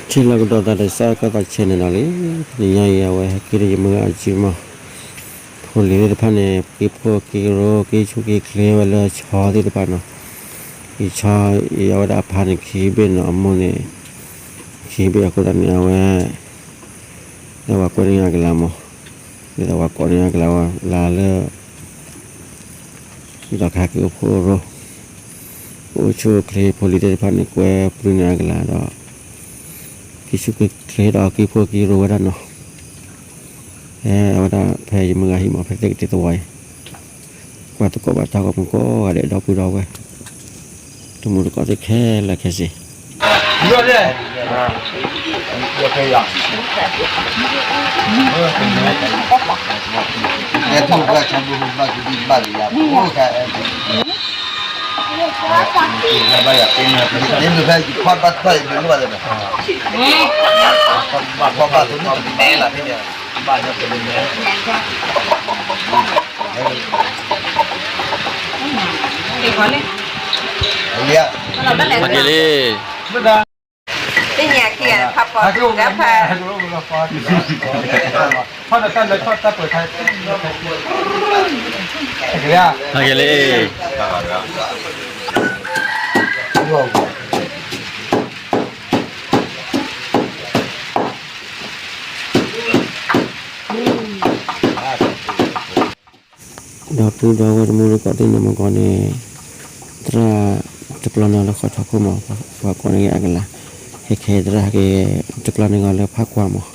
ထံၣ်လိာ်ကဒီးသးဒီးစးကီသး channel နီၤလံ, တနံၤညါအံၤ အဝဲဟဲက့ၤဒီးယမုၢ်ဂၤအစုမီၤ, ဖိလံၤသ့ၣ်တဖၣ်န့ၣ် က့ၤဖှိၣ်က့ၤရိ က့ၤဆူၣ်က့ၤချ့ဝဲလၢဆီသ့ၣ်တဖၣ်နီၤ, ယဆီအံၤအဝဲဒၣ်အဖါန့ၣ် ခံဘ့ၣ်နီၤ, အမိၢ်န့ၣ် ခံဘ့ၣ်အဃိသတးန့ၣ် အဝဲ လၢပှၤကွဲးန့ၢ်အကလၤမီၤ, ဒ်သိးပှၤကိးန့ၢ်အကလၤဝဲလၢ ဒ်သိးကဟဲက့ၤအိၣ်ဖှိၣ်ရိ အိၣ်ဆူၣ်အိၣ်ချ့ ဖိလံၤသ့ၣ်တဖၣ်န့ၣ် ကွဲပျုၢ်န့ၢ်အကလၤဒီး က့ၤဆူၣ်က့ၤချ့ဒီးက့ၤဖှိၣ်က့ၤရိဝဲဒၣ်နီၤ, ဖဲအဝဲဒၣ်ဖဲယမုၢ်ဂၤဟံၣ်မီၤ ဖဲသ့ၣ်ကတ့ၢ်သဝီအံၤ ကွၢ်သကိးဘၣ်တၢ်ဂီၤမူကိးဂၤဒဲး ဒီပုၢ်ဒီဝဲၢ် တမူတကိးသ့ၣ်ခဲလၢာ်ခဲဆ့ ဟဲက့ၤလံ. သ့ၣ်ညါခံဂၤဖးပီၤတဖၣ် ဟဲက့ၤလံ. ဒီပုၢ်ဒီဝဲၢ်တမူတကိးသ့ၣ်န့ၣ် မ့ၢ်ကီးန့ၣ် သရၣ်တကျီန့ၢ်လၢဃီထီခိၣ်မး ပှၤကိးန့ၢ်အကလၤ, ခဲခဲသရၣ်ဟဲက့ၤတကျီန့ၢ်ဂီၤလၢဖးခွါမး,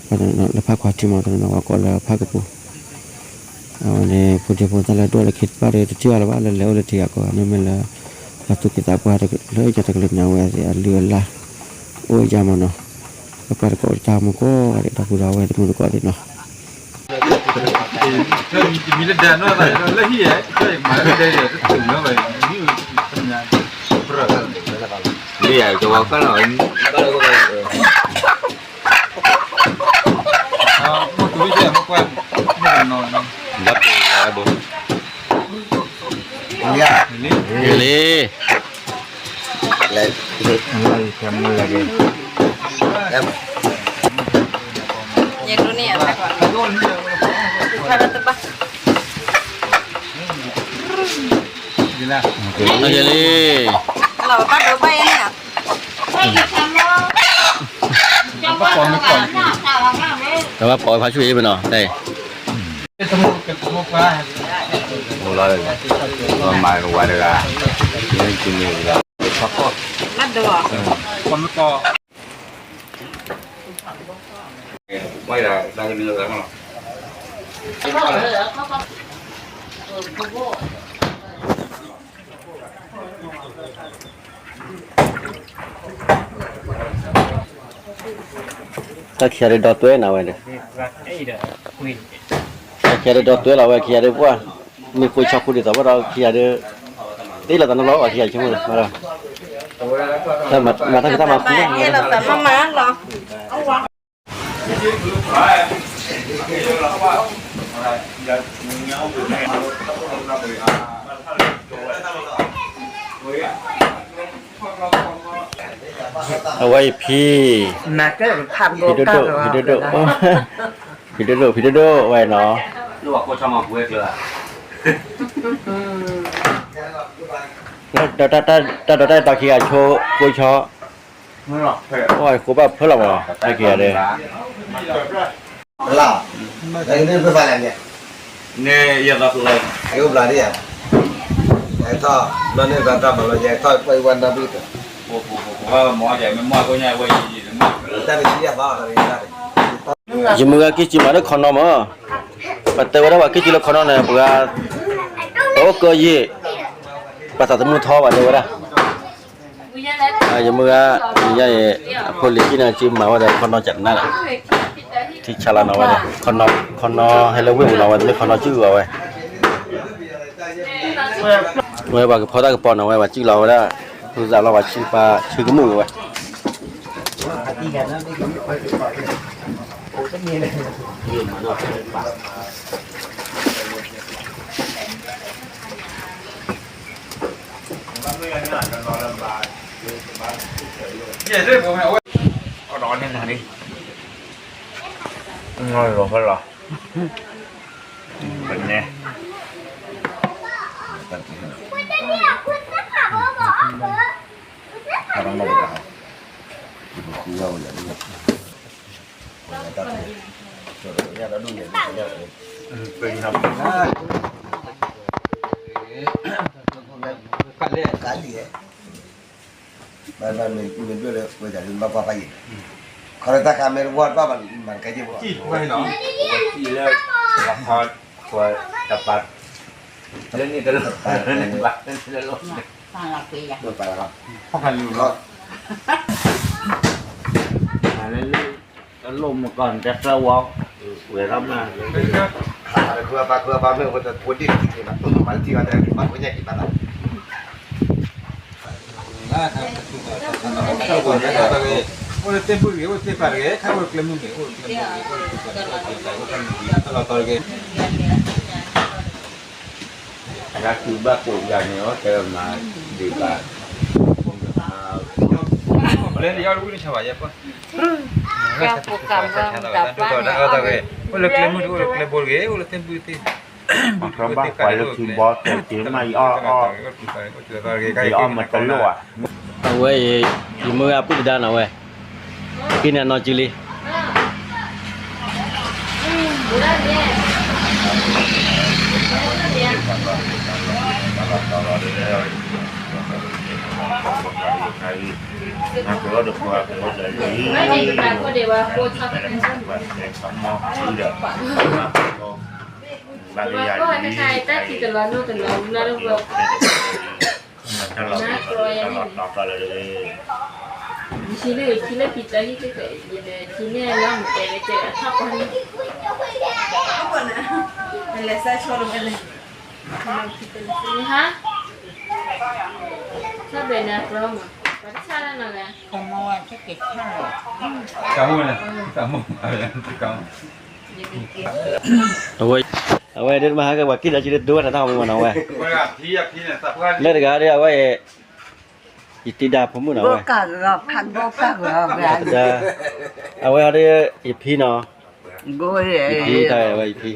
လၢဖးခွါထံမး တနီၤနီၤပှၤကိးလၢဖးကပူၤ, အဝဲန့ၣ် ဖိဒံဖိသၣ်လၢဒိၣ်လၢခံတဖၣ်ဒီး တထံၣ်ဘၣ်လၢၤဘၣ် လၢလဲၤအိၣ်လၢထံဂၤကီၢ်ဂၤ မ့မ့ၢ်လၢ ပှၤသူၣ်က့သးပှၢ်လၢယတကလုာ်ညါဝဲသ့ၣ် အလုၢ်အလၢ် အိၣ်ယါမးနီၤ, ပှၤတကိးတၢ်မူကိးဂၤဒဲး ဒီပုၢ်ဒီဝဲၢ်တမူတကိးသ့ၣ်နီၤ. လံ လံ လီၤဘၣ်ဒိဘၣ်အံၤန့ၣ် တဘၣ်ပိာ်ဝဲဖးဆူၣ်အံၤမ့ၢ်နီၤ တၢ်အံၤ မၤဝဲတဂၤ ဘၣ်ဒိ တၢ်ခံဂၤဒုးဒီတွဲနၤဝဲဒီး တၢ်ခံဂၤဒုးဒီတွဲလီၤဝဲခံဂၤဒုးပှၢ် မ့ၢ်ဃိဆီဃူဒ်သိးဘၣ်ဒီးခံဂၤဒုး သ့လီၤသးနီၢ်လီၤအီၤခံဂၤဆိကမိၣ်လီၤ မၤတၢ်ဖံးတၢ်မၤဃူ အဝဲအံၤဖံ ဖံဒိၣ်ဒိၣ် ဖံဒိၣ်ဒိၣ် ဖံဒိၣ်ဒိၣ် ဖံဒိၣ်ဒိၣ်ဝဲနီၤ တၢ်ဒီးတၢ်အဲၣ်တီခံဂၤဆိ ဃိဆီ ဃိဘၣ်ဖၢလီၤမး တၢ်ခံဂၤဒီး လၢ န့ၣ် ယသး ယအိၣ်ဘျးဒ်ယၤ ယထီၣ် ဘျီန့ၣ် ဘျးတၢ်မၤလီၤ ယထီၣ် ပှၤအံၤဝဲနၢ်ဘုၣ်တၢ် တၢ်တဆံယသး ယမုၢ်ဂၤက့ၤစံးမးလၢခီနီမး ပတဲဝဲဒၣ်ပှၤက့ၤစံးလၢခီနီန့ၣ် ပှၤ ပအိၣ်ကၢယ့ၢ် ပှၤသးသမူထီဘၣ်တဲဝဲဒၣ် ယမုၢ်ဂၤ ယၤအံၤ အဖိလံၤကံၢ်န့ၣ် က့ၤမၤဝဲဒီးခီနီကနၣ်လီၤ ထံဆါလီၤနီၤဝဲဒီး ခီနီဟဲလၢဝ့ၢ်ပူၤနီၤဝဲ တမ့ၢ်ခီနီစုၣ်အီၤဝဲ ဝဲပှၤကဖီတၢ်ကပီၤနီၤဝဲ ပှၤစုၣ်လီၤဝဲဒၣ် ဖုသးလီၤပှၤစုပာ်ဆၢကမူၣ်ဝဲ အိၣ်တမ့ၢ်လၢ မၤနီၢ်ဖဲပာ် မၤနီၢ်ဖဲပာ် အီၣ်ဒီးန့ၣ်နၤန့ၣ်, ငီၢ်လီၤဖဲလီၤ, ပနဲ, ခီလၢတၢ်ခါမ့ၢ်တဝီတဘၣ်ဘၣ် မၤတကဲက့ၤဘၣ်, လၢ တပာ်, လၢန့ၣ်တလီၤ, လၢန့ၣ်ဘၣ်, လၢလီၤ, ပာ်လီၤ, လၢလၢ, တလိၣ်မကီၢ်တသၢဝီ, ဝဲၤထီၣ်မး, ပာ်လီၤ, ပာ်လီၤ, ပာ်လီၤ, မ့ၢ်ဝဲတအိၣ်ဒံးတထံၣ်ဘၣ်, မၤတထံၣ်ဘၣ်ဒီး ပာ်ကွဲညါက့ၤဘၣ်လီၤ. အိၣ်လၢသ့ၣ်ဘုၣ်ဂ့ၤ အိၣ်သ့ၣ်ဖးတဂ့ၤ, အိၣ်လၢကျဲမုၢ်ဂ့ၤ အိၣ်လၢကျဲဘိဂ့ၤ အိၣ်လၢသ့ၣ်ဖးတဂ့ၤ, တၢ်လီၢ်တဂ့ၤ, လၢသုဘၣ်ကိးယၤန့ၣ် အီၣ်တဲမၤဒံးဘၣ်, ဘျဲလံအီၣ်တဝံၣ်တဆါဘၣ်ယဲပှၤ, တၢ်လီၢ်တဂ့ၤ, အိၣ်လၢကျဲမုၢ်တဂ့ၤ အိၣ်လၢကျဲဘိတဂ့ၤ, အိၣ်လၢသ့ၣ်ဘုၣ်သ့ၣ် ဘၣ်ပှၤလၢထံဘီတဲာ်က့ၤမးအီၣ်အီၣ်, ယအီၣ်မၤတလိၣ်ဧါ, အဝဲအံၤ, ယမ့ၢ်အပုၢ်တဒါနီၤဝဲ, က့ၤန့ၣ်နီၢ်ကၠံလံ, ဘၣ်ကယၤလံ, တၢ်တလီၤနီတလီၤ တၢ်လီၤတီတီလၢ, ယထံၣ်လၢယထံၣ်လၢပံၤတၢ်ဟံၣ်တကဲး, ယထံၣ်န့ၢ်လီၤမတဲဝဲတဲအထီၣ်ပှၢ်န့ၣ်, နလဲၤစဲဆိတဘဲလဲၣ်, နဟါ, ထီၣ်ဘဲန့ၣ်အကျီမး, ပှၤတဆၣ်လၢနီၤဂၤ, တၢ်မူန့ၣ်, တၢ်မူ, အဝဲ, အဝဲဒ်မ့ၢ်ဟဲက့ၤပှၤက့ၤဒီးက့ၤဒိဝဲနၤတၢ်မူမးနီၤဝဲ, လၢတဂၤဒီးအဝဲအံၤ, ယတံၤဒါဖိမုၣ်နီၤဝဲ, အဝဲအီၤဒီး, ယဖံနီၤ, ယဖံတၢ်ဝဲယဖံ,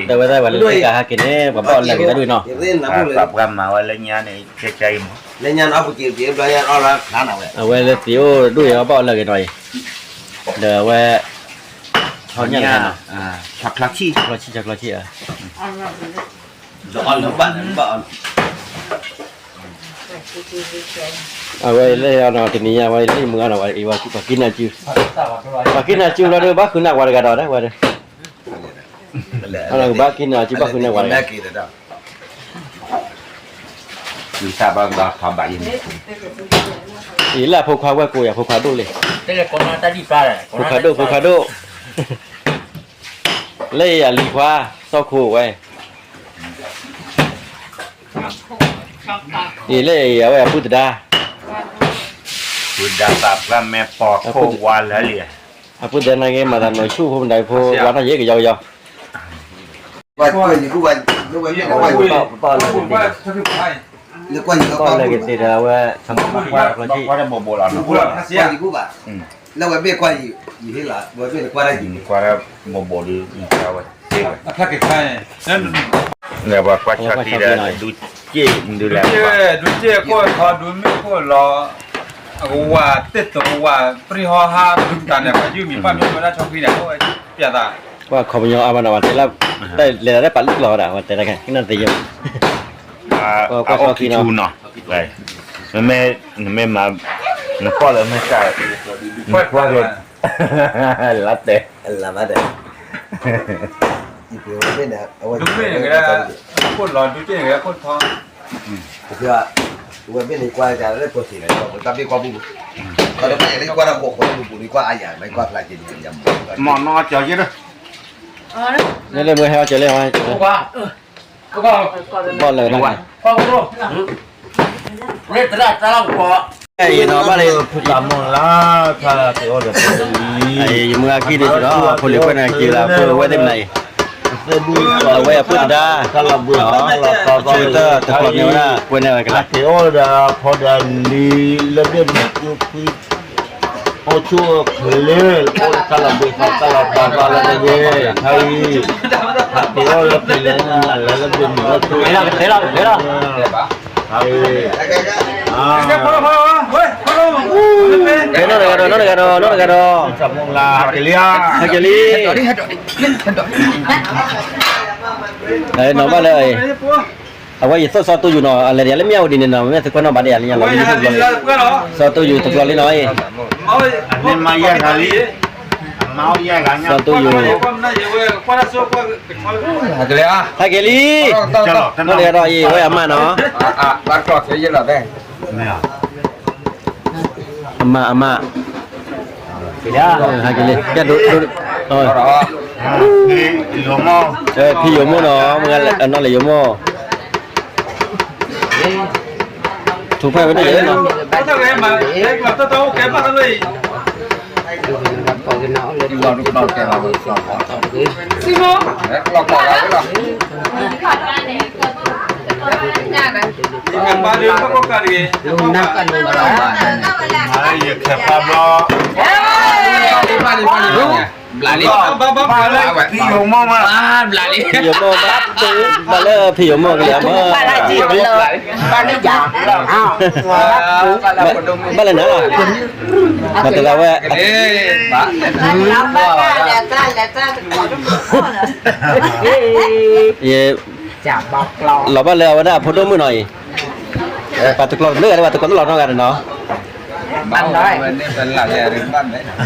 တဲဝဲဒၣ်ပှၤလၢခံကဟးက့ၤန့ၣ် ပှၤဘၣ်အီၣ်လၢာ်က့ၤတၢ်ဒုၣ်နီၤ, ပှၤမၤဝဲလၢညါန့ၣ်, အဝဲလၢသ့ၣ်အိၣ်ဒိၣ်ယၤဘၣ်အီၣ်လၢာ်က့ၤနီၤအံၤ, ဒီးအဝဲ, ထီၣ်ညၣ်, ချီဆံၣ်, ချီဆံၣ်, အဝဲလၢအီၤနီၤ တနံၤညါဝဲလၢယမုၢ်ဂၤနီၤ ပှၤက့ၤနၤစု, ပှၤက့ၤနၤစုလီၤဒီး ဘၣ်ဃုနၢ်ပှၤတဂၤဒီး ဝဲဒီး, ဘၣ်က့ၤနၤစု ဘၣ်ဃုနၢ်ပှၤတဂၤ, ယလၢအဖိခွါဝဲကိးယၤဖိခွါဒိၣ်လံ, ဖိခွါဒိၣ် ဖိခွါဒိၣ်, လၢယၤလံၤခွါ, သီခိၣ်ဝဲ အံၤလၢအံၤ အဝဲအပုၢ်သဒါ, ပုၢ်သဒါသးပှၢ်မဲာ်ပီၤခိၣ်ဝါလၢာ်လံ, အပုၢ်သဒါနာ်က့ မၤသးနီၢ်ဆူၣ်ဖိမတၤဖိ ဝါထီၣ်ယဲၢ်ကယီကယီ, ပဘၣ်အီၣ်လၢာ်ကသ့ဒီး အဝဲ, လၢဝဲဘ့ၣ်ကွၢ်အံၤ, ယဟ့ၣ်လီၤ ဝဲဘ့ၣ်နကွၢ်တၢ်ယံၤန့ၣ်, ကွၢ်တၢ်ဘိးဘိးဒီး နကွၢ်ဝဲသ့ဝဲ, လၢပှၤကွၢ်ဆီထံဒီး ဒူက့ၣ်ဒူလဲၣ်, ဒူက့ၣ်ကိၢ်ထီ ဒူမ့ၣ်ကိၢ်လီၤ, အကဝၤသ့ၣ်သိးကဝၤ ပြံဟီဟါ ဒူတၢ်န့ၣ် ပှၤယုၢ်မံၤပှၢ်မံၤဝဲဒၣ်ဆီဖံန့ၣ် အိၣ်ဝဲပျဲသး ပှၤခီပညီအါမးနီၤ ဝဲတဲလၢ တၢ်လဲၤတၢ်ပာ်လၢကျီၤဝဲဒၣ် ဝဲတဲလၢခဲ ကနၣ်သ့ယိၣ် ပှၤကွၢ်ဃီခံနီၤ နမ့ၢ်မၤ နကွၢ်လၢမ့ၢ်တၢ် နကွၢ်က့ၤ လါတဲ လါတဲ ဝဲဘ့ၣ်န့ၣ်ကွၢ်တၢ်လၢပှဲၤစံးန့ၣ် တၢ်ဘ့ၣ်ကွၢ်ပူၤ တၢ်ဘ့ၣ်ကွၢ်တၢ်ဘိၣ်ဃိပူၤန့ၣ်ကွၢ်အါယၤ မ့ၢ်ကွၢ်ဖျါက့ၤန့ၣ် ယမၤ မ့ၢ်နီၢ်ကၠီယဲၢ် မ့ၢ်လၢမ့ၢ်ဟဲအီၣ်ကၠီလၢ ဘီၣ်လၢာ် လၢတရၣ်တၢ်လီၢ်ကီး ယနီၤဘၣ်လၢ ဖုတၢ်မီၢ်လၢ် ဖးတ့အီၣ်ဒီးဖိလံ ယမုၢ်အခံဒ်သိးဒီး ဖိလံၤကွဲးန့ၣ်က့ၤလၢပဝဲသ့ၣ်မနၤအံၤ အဝဲအပုၢ်သဒါ ဆၢကတၢၢ်တကျီၢ်န့ၢ်ဝဲဒၣ် ကွဲးန့ၢ်ဝဲကလါ ဖးတ့အီၣ်ဒီးဖိဒီးလံၤ လၢဘ့ၣ်မုၢ်ကဖု အိၣ်ဆူၣ်အိၣ်ချ့ အိၣ်တၢ်လီၤဘှံးသးတၢ်လီၤပာ်ပာ်လၢတဂ့ၤ ခါအံၤ ဖးတ့အီၣ်လၢပျံၤလၢနလၢလၢဘ့ၣ်မုၢ်အိၣ်ဆူၣ် ခါအံၤ နီၢ်တဂၤဒီး နီၢ်တဂၤဒီး နီၢ်တဂၤဒီး ဟဲက့ၤလံ နီၤဘၣ်လၢ အဝဲယသိၣ်စီတူယူၢ်နီၤ အလဲၤဒ်လၢမ့ၢ်အဝဲဒ်န့ၣ်နီၤ မ့ၢ်သုကွၢ်နီၣ်ဘၣ်ဒ်ယၤလၢညါလီၤ စီတူယူၢ်တကျီၢ်လံနီၤ မ့ၢ်မၤယဲၢ်ဂၤလံ စီတူယူၢ် ဟဲက့ၤလံ နီၢ်တဂၤဒီးအံၤ ဝဲအမါနီၤ အမါ အမါ ဟဲက့ၤလံ ဖံယိၤမိၢ်နီၤ မ့ၢ်အနီၢ်လၢယိၤမိၢ် ထူဖဲဝဲဒၣ်ယဲၢ်နီၤ ယခဲပာ်ဘျီ ဘျးလံ ဖံယိၤမိၢ်မး ဖံယိၤမိၢ်ဘၣ် ဘၣ်လၢဖံယိၤမိၢ်ကလံၤအမၢ ဘၣ်လၢနၤလီၤ မၤတဂၤဝဲ ယ လီၤဘၣ်လၢအဝဲဒၣ်အဖိဒိၣ်မုၣ်နီၤအံၤ ပှၤတကျီၢ်တဘျုးဂၤ ပှၤတကျီၢ်တလီၢ်နီတဂၤန့ၣ်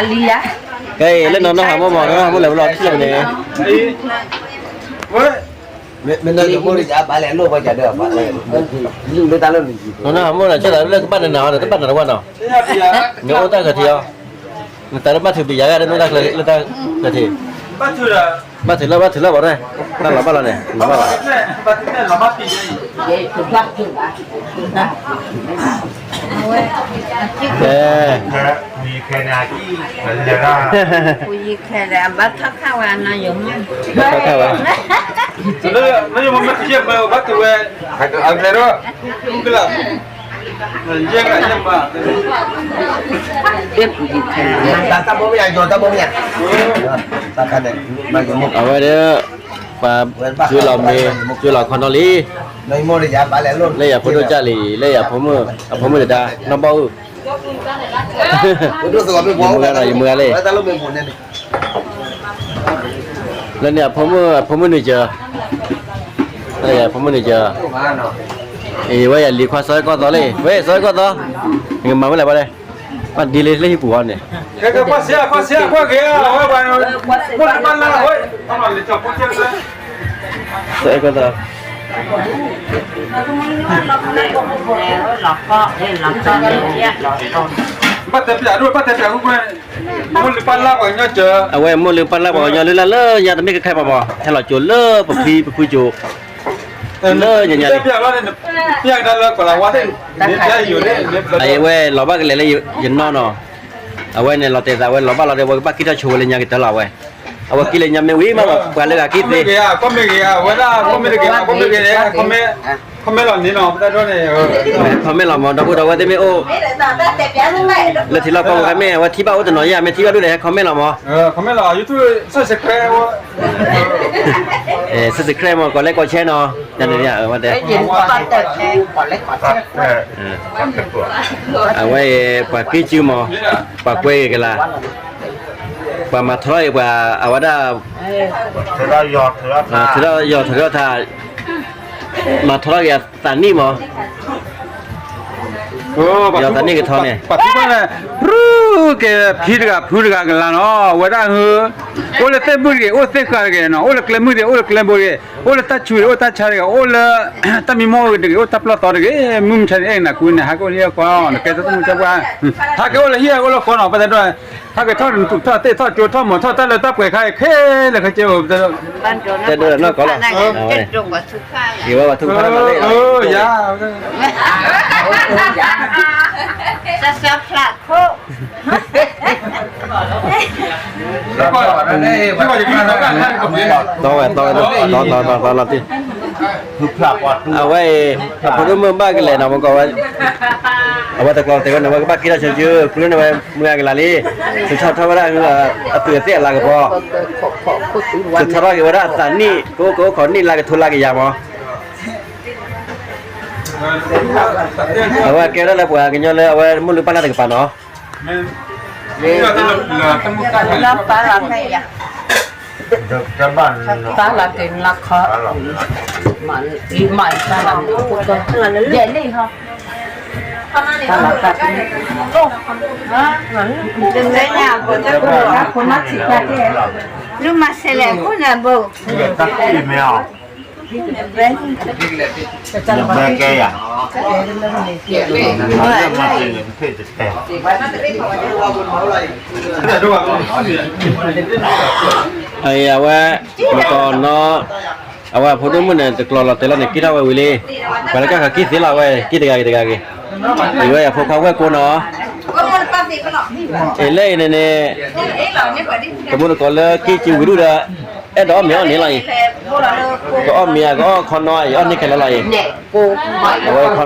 နီၤ ကဲ လၢနီၢ်နီၢ်ဟးမိၢ်မး နီၢ်နီၢ်ဟးမိၢ်လဲၤဝဲလီၤထံၣ်လၢန့ၣ် မ့ၢ်နီၢ်နီၢ်ဟးမိၢ်န့ၣ် ဆၢသးလၢကဘၣ်နၤနၤအီၤဒီး တဘၣ်နၤတဝဲနီၤ နအိၣ်တၢ်ကထံအီၤ နသးလၢဘၣ်ထုးပယၤဂၤဒီး နအိၣ်တၢ်ချၢလၢတၢ်ကထံ ဘၣ်ထုးလီၤ ဘၣ်ထုးလီၤ ဘၣ်ထုးလီၤ ဘၣ်ရဲ တၢ်လီၤဘၣ်လီၤန့ၣ် လီၤဘၣ်လီၤ ကဲ ပူၤယံၤခဲန့ၣ် အဘၣ်ထီၣ်ခၣ်ဝဲနီၤ ယိၤမုၣ် ဘၣ်ထီၣ်ခၣ်ဝဲ ဘၣ်ထုးဝဲ တၢ်တၢ်ဘိမ့ၢ်ယၤ ယိၤတၢ်ဘိမ့ၢ်ယၤ အဝဲဒီး ပှၤ ကၠူလီၤမ့ၤ ကၠူလီၤခီနီလံ လၢယဖိဒိၣ်ကၢ်လံ လၢယဖိမုၣ် အဖိမုၣ်တဒါ နီၢ်ဘီၣ်အုၣ် ယမုၢ်ဂၤဒီး ယမုၢ်ဂၤလံ လၢန့ၣ်အဖိမုၣ် အဖိမုၣ်နုာ်စၢၤ လၢယဖိမုၣ်နုာ်စၢၤ အံၤ ဝဲယလံၤခွါစီၤအဲၣ်ကီၢ်သီလံ ဝဲစီၤအဲၣ်ကီၢ်သီ နကမၤမ့ၢ်လဲၣ်ဘၣ်လဲၣ် ဘၣ်ဒ်လံလၢဟံၣ်ပူၤအီၤန့ၣ် စီၤအဲၣ်ကီၢ်သီ ဘၣ်တဲပျးဒိၣ် ဘၣ်တဲပျးဃုကွဲ မိၢ်လုၢ်ပၢ်လၢ်ပှၤကညီစၢၤ အဝဲမိၢ်လုၢ်ပၢ်လၢ်ပှၤကညီလၢ်လၢ်လၢညါတမ့ၢ်ခဲခဲပှၤဘၣ် ဟဲလီၤကၠိလၢပဖံပဖုကၠိ လၢညါညါလံ အဝဲလီၤဘၣ်ကလဲၤလၢယနီၢ်နီၤ အဝဲန့ၣ်လီၤတဲာ်သးဝဲလီၤဘၣ်လီၤဒီး အဝဲကဘၣ်ကံၣ်ထီၣ်ဆိဝဲလၢညါကတၢၢ်လီၤဝဲ အဝဲကံၣ်လၢညါမ့ၢ်ဝံၤမး ပှၤလၢဂၤကံၣ်သ့ comment လီၤမၢ် ဒီပုၢ်ဒီဝဲၢ်သ့ၣ်မ့ၢ်အိၣ် လၢထံလီၢ်ကီၢ်ပူၤခဲမ့ၢ် အဝဲထံၣ်ဘၣ်အိၣ်တနီၤယါ မ့ၢ်ထံၣ်ဘၣ်ဒိၣ်ဒီး ဟဲ comment လီၤမၢ် comment လီၤ YouTube subscribe မၢ် ကိးလဲၣ်ကိး share နီၤ အဝဲပှၤကံၣ်စုမၢ် ပှၤကွဲက့ၤကလါ ပှၤမၤထီထီၣ်က့ၤပှၤအဝဲဒၣ်, ထုးထီၣ်ယီၤထုးထီၣ်ထး, မၤထီထီၣ်က့ၤအသးနံၣ်မး, ယီၤသးနံၣ်ကထီန့ၣ်, ပှၤဖုဖုန့ၣ်, ရူက့ၤဖံတဂၤဖုတဂၤကလါနီၤ, အဝဲဒၣ်ဟ, အိၣ်လၢသ့ၣ်မုၢ်တဂ့ၤ အိၣ်သ့ၣ်ဃာ်တဂ့ၤနီၤ, အိၣ်လၢကျဲမုၢ်တဂ့ၤ အိၣ်လၢကျဲဘိတဂ့ၤ, အိၣ်လၢတၢ်ဆူၣ်တဂ့ၤ အိၣ်တၢ်ဆါတဂ့ၤ, အိၣ်လၢတၢ်မံမီၢ်တဂ့ၤ အိၣ်တၢ်ပျီၢ်သီတဂ့ၤ, မုၢ်မဆါန့ၣ် အဲၣ်နၤကွံန့ၣ် ဟးကအိၣ်လၢဟံၣ်ဃီ, နကဲတၢ်သူၣ်မုၢ်သးပှၢ်, ဟးက့ၤအိၣ်လၢဟံၣ်အိၣ်လၢဃီနီၤ, ပသဒိၣ်, ဟးက့ၤထီၣ်တထီၣ်သ့ၣ်ထီၣ်ကၠိထီၣ်မီၤထီၣ်တၢ်လၢတၢ်ပှဲၤခါအံၤ ခဲလၢာ်ခဲဆ့, တဲဒိနီၢ်ကီၢ်လီၤ, ယဝဲပှၤထူၣ်ဖျဲးလီၤ, သီဝဲ, သီဝဲ, သီလီၤတံၢ်, အဝဲအံၤ, အဖိဒိၣ်မုၣ်ဘၣ်ကလဲၤနီၤ ပကိးဝဲ, အဝဲတကျီၤတဲဝဲန့ၣ် ဝဲကဘၣ်က့ၤထီၣ်ဆၢကၠၢ ကျိန့ၣ်ဝဲမုၢ်ဂၤကလၤလံ, သုထီၣ်ထီၣ်ဝဲဒၣ်, အပုၢ်အသ့ၣ်အလၤကပီၤ, သုထီၣ်ထီၣ်က့ၤဝဲဒၣ်အသးနံၣ် ကအိၣ်ကအိၣ်ခိးနံၣ်လါကထိလါကယၤမး, အဝဲကဲဝဲဒၣ်လၢပှၤကညီလၢအဝဲမုၢ်လူၤပၢ်လၢ်တကပၤနီၤ လၢပၢ်လီၤဖဲယၤ, ပၢ်လီၤက့ၤလီခီ, မၤအံၤပၢ်လီၤ, ယဲၢ်လံဟီ, ပၢ်လီၤတၢ်, လုၢ်မၤစဲးလဲၣ်အဃိန့ၣ်ဘိ, တၢ်ဃိအံၤမ့ၢ်အီၤ ကဲယၤ, အဝဲ, မကီနီၤ, အဝဲအဖိဒိၣ်မုၣ်န့ၣ် တကျီၤလီၤတဲာ်လီၤန့ၣ် က့ၤထီၣ်ဝဲဝံၤလံ, ပှၤလၢကဃၣ်က့ၤသ့လီၤဝဲ, က့ၤတဂၤဂ့ၤတဂၤဂ့ၤ, အံၤဝဲအဖိခွါဝဲၢ်ကိနီၤ, အ့ၣ် လၢအံၤန့ၣ်န့ၣ်, တမူတကိးလၢက့ၤစုဝံၤဒူၣ်ဒီး, အဲၣ်ဒိးအီၣ်မ့ၤအီၣ်န့ၣ်လီၤအံၤ, ကအီၣ်မ့ၤဧါ ကအီၣ်ခီနီဧါ အီၣ်န့ၢ်ခဲလၢာ်လီၤအံၤ, အဝဲခီ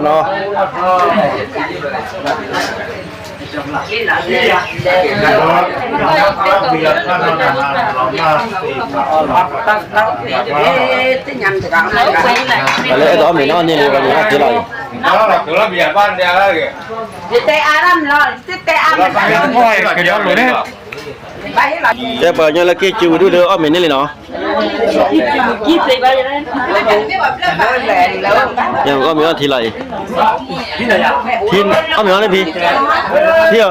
နီ, ပှၤလၢအဲၣ်ဒိးအီၣ်မ့ၤန့ၣ်အီၣ်န့ၢ်လံ ပှၤန့ၣ်အီၣ်သ့လီၤအံၤ, ယတဲအါရၣ်မးလီၤ, ယတဲအါမးလီၤ, တဲပှၤကညီလၢက့ၤစုဝံၤဒူၣ်ဒီးအီၣ်မ့ၤန့ၢ်လံနီၤ, ယအီၣ်မ့ၤအီၣ်ထံလီၤအံၤ, အီၣ်မ့ၤအီၣ်န့ၢ်ဖံ, ဖံဧၢ, အီၣ်မ့ၤအီၣ်ဖံ, အီၣ်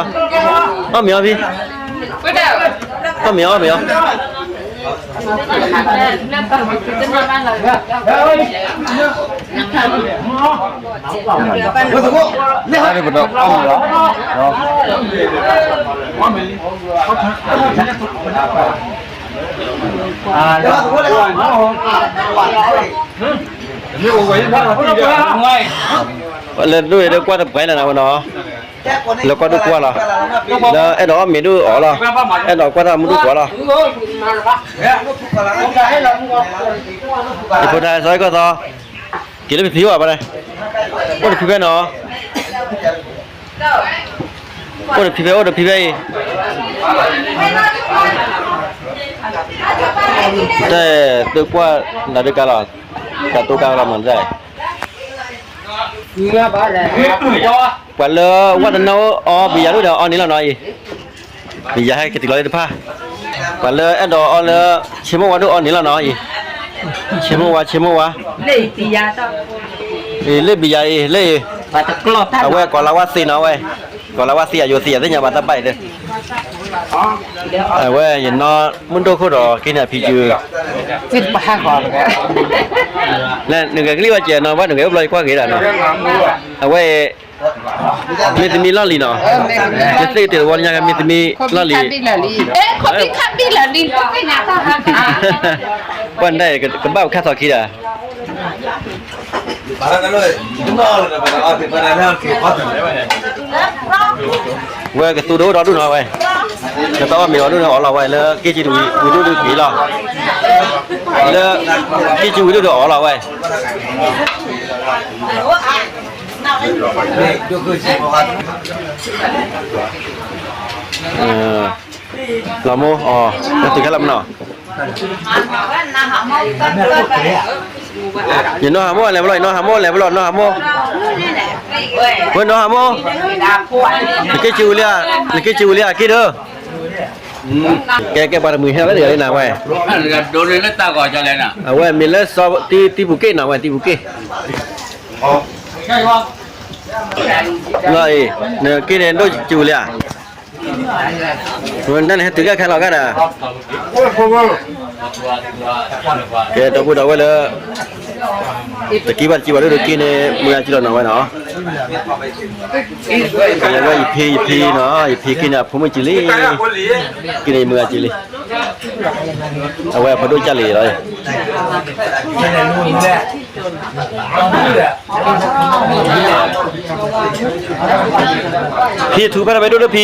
မ့ၤအီၣ်မ့ၤအီၣ် လၢဒိၣ်အံၤဒီးကွၢ်တပှဲၤလၢၤနီၤ ဝဲနီၤ, လၢကွၢ်ဒိၣ်ကွၢ်လီၤ, လၢအဲၣ်ဒိးအီၣ်မ့ၤဒိၣ်အီၣ်လီၤ, အဲၣ်ဒိးကွၢ်တၢ်မူဒိၣ်ကွၢ်လီၤ, ယဖိထါစီၤအဲၣ်ကီၢ်သီ, က့ၤလၢဖံဖံအိၣ်ဘၣ်န့ၣ်, အိၣ်တဖံဖဲနီၤ အိၣ်တဖံဖဲ အိၣ်တဖံဖဲအံၤ, တၢ်သုကွၢ်နၤဒုးကါလီၤ, တၢ်တိကါလီၤမၤတၢ်, ပှၤလၢဝဲတနီၤအီဘံယၤဒိၣ်ဒီးအီန့ၣ်လီၤနီၤအံၤ, ဘံယၤဟဲက့ၤတုၤလီၤလၢတဖၣ်, ပှၤလၢအဲၣ်ဒိးအီလၢ ဆ့မိၣ်ဝါဒိၣ်အီန့ၣ်လီၤနီၤအံၤ, ဆ့မိၣ်ဝါ ဆ့မိၣ်ဝါ လၢဘံယၤအံၤ လၢအံၤ, အဝဲကိးလၤဝါသ့နီၤဝဲ, ကိးလၤဝါသ့အယိၤသ့အသ့ၣ်ညါဘၣ်တၢ်ဘၣ်အံၤဒီး, အဝဲယနီၢ်မုၢ်ဒိၣ်ခိၣ်ဒီးက့ၤန့ၣ်အဖံယုၢ်, နဂဲၤကလံၣ်ဝဲကဲနီၤ ဘၣ်နဂဲၤအိၣ်ဘျီယကွၢ်ဂ့ၤဒၣ်နီၤ, အဝဲ မ့ၢ်သမံလီၢ်လံၤနီၤ, ယသ့ၣ်တ့ၢ်တဝီညါ မ့ၢ်သမံလီၢ်လံၤ, ပှၤန့ၣ် ကဘၣ်ပခါထီၣ်ခံဒီး, ဝဲကသူဒိၣ်ဒီဒူၣ်နီၤဝဲ, ကတၢ်အီၣ်မ့ၤအီၤဒိၣ်နီၤဝဲ, လၢက့ၤစုဝံၤဒိၣ်ဒုးက့ၤလီၤ, လၢက့ၤစုဝံၤဒိၣ်ဒီးအီၣ်လီၤဝဲ လီၤမိၢ်အီၤ, နတုၤခဲလၢာ်မနီၤ, ယနီၢ်ဟးမိၢ်လဲၤဖဲလဲၣ်, ယနီၢ်ဟးမိၢ်လဲၤဖဲလဲၣ်, နီၢ်ဟးမိၢ်, ဝဲနီၢ်ဟးမိၢ်, နက့ၤစုဝံၤလံဧါ, နက့ၤစုဝံၤလံဧါ, က့ၤဒုး, ကဲ ကဲ ပှၤတမှံၤဟဲလၢတဂၤလံနၤဝဲ, အဝဲမ့ၢ်လၢစီၤ တံပူၤက့ၣ်နီၤ ဝဲတံပူၤက့ၣ်, လီၤအံၤ နက့ၢ်န့ၣ်ဒိၣ်စူၤလံဧါ, နတၢ်န့ၣ်ဟဲတုၤကဲခဲလီၤကဒီး, ကဲဒီပုၢ်ဒီဝဲၢ်လၢ တက့ၢ်ဘၣ်တက့ၢ်ဘၣ်ဒိၣ်ဒိၣ်က့ၢ်န့ၣ် မုၢ်ဂၤကံလီၤနီၤဝဲနီၤ, ယဝဲယဖံယဖံနီၤ ယဖံက့ၢ်န့ၣ် အဖိမုၣ်ကံလံ, က့ၢ်န့ၣ်ယမုၢ်ဂၤကံလံ, အဝဲအဖိဒိၣ်ကၢ်လံလီၤ. ဖံထူဖဲတၢ်မ့ၢ်ဒိၣ်ဒီးဖံ,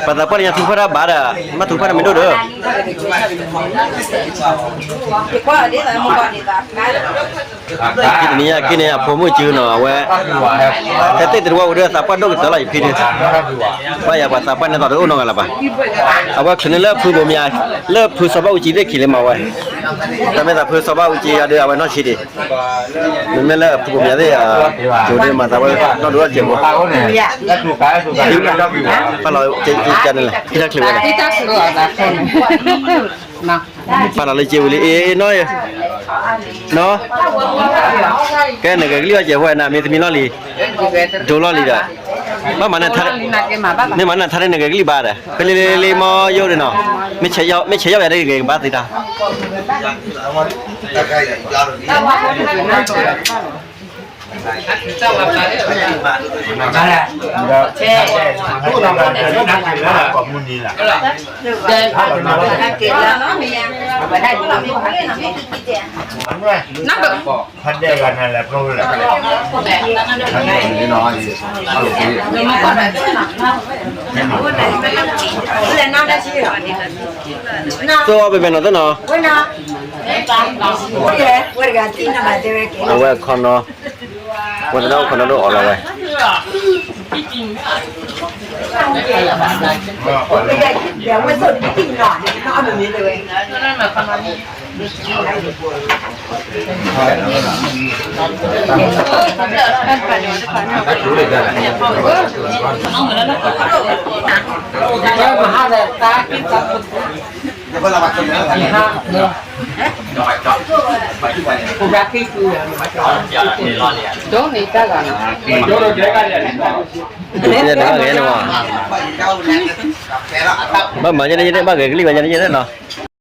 ပှၤသးပှၢ်တညါထူဖဲတၢ်ဘၣ်ဒီး, မ့ၢ်ထူဖဲတၢ်မ့ၢ်ဒိၣ်ဒီး, ဖံတနံၤညါက့ၢ်န့ၣ် အဖိမုၣ်ကံနီၤ အဝဲ, ဟဲသ့ၣ်တဝၢ်ဝဲဒီးသးပှၢ်ဒိၣ်ကတၢၢ်လီၤ ယဖံဒုး, ဘၣ်ယၤပှၤသးပှၢ်န့ၣ်သိးတအိၣ်နီတဂၤလၢၤဘၣ်, အဝဲချုးန့ၢ်လၢဖုဘိးမၠး, လၢဖုစီၤဘၣ်အူကၠံသ့ၣ်ခံလံမးဝဲ, တၢ်မ့ၢ်သးဖုစီၤဘၣ်အူကၠံအဒုး အဝဲနီၢ်ဆံးဒံး မ့မ့ၢ်လၢဖုဘိးမၠးသ့ၣ်, ကဒိၣ်ကဲးဘိ, ပာ်လီၤကကန့ၣ်လဲၣ် ဟံၣ်တၢ်ချုးဝဲလဲၣ်, ပာ်လီၤလၢကဝံၤလံ အ့ၣ်နီၢ်, နီၢ်, ကဲနဂဲၤကလံၣ်ဘၣ်ကဲးဝဲနၤ မ့ၢ်သမံလီၢ်လံၤ, ဒိလီၢ်လံၤဒီး, ဘၣ်မၤန, မ့ၢ်မၤနထါဒ်နဂဲၤကလံၣ်ဘၣ်ဒီး ဖဲလ့လ့လ့မီယိၣ်ဒ်နီၤ, မ့ၢ်ဆဲးယီၣ်ယၤဒ်ဂဲၤကဘၣ်သ့တၢ် သိၣ်အီၣ်ဘဲဘဲနီၤသ့ၣ်နီၤ, အဝဲခီနီၤ, ဝဲတဒၣ်အိၣ်ခီနီၤဒိၣ်အီၣ်လီၤဝဲ, ဘၣ်မၤယဲန့ၣ် ယဲန့ၣ် ဘၣ်ဂဲၤကလံၣ်ဘၣ်ယဲန့ၣ် ယဲန့ၣ်နီၤ.